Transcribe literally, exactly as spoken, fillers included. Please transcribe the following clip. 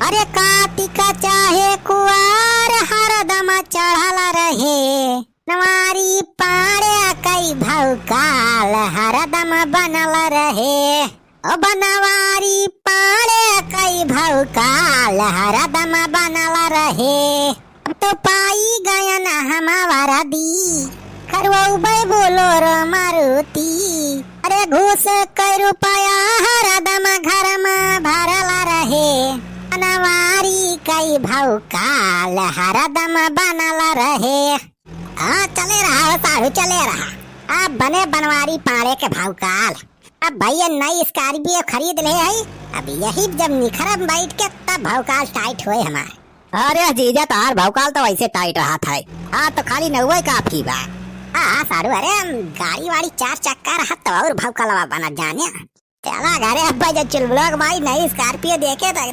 अरे कातिक चाहे कुआर हरदम चढ़ल रहे, बनवारी पाड़े कई भौकाल हरदम बनल रहे। ओ बनवारी पाड़े कई भौकाल हरदम बनल रहे। अब तो पाई गयन हम वरदी, करवउबै बोलोरो मारुति। अरे घूस कई रुपया हरदम घर में भरल रहे, बनवारी कई भौकाल हरदम बनल रहे। हाँ, चले रहा हो साढ़ू, चले रहा। अब बने बनवारी पाड़े के भौकाल। अब भैया नई Scorpio खरीद ले है, अब यही जब निखरब बैठ के तब भौकाल tight होए हमार। अरे जीजा, तोहार भौकाल तो वैसे tight रहत है। हाँ, तो खाली नउवे काफी बा। हाँ, हाँ, साढ़ू, अरे हम गाड़ी वाड़ी चार चक्का रहत तो और भौकालवा बनत जाने। चला घरे अब्बा, जब चुलबुलवा के माई नई Scorpio देखे तो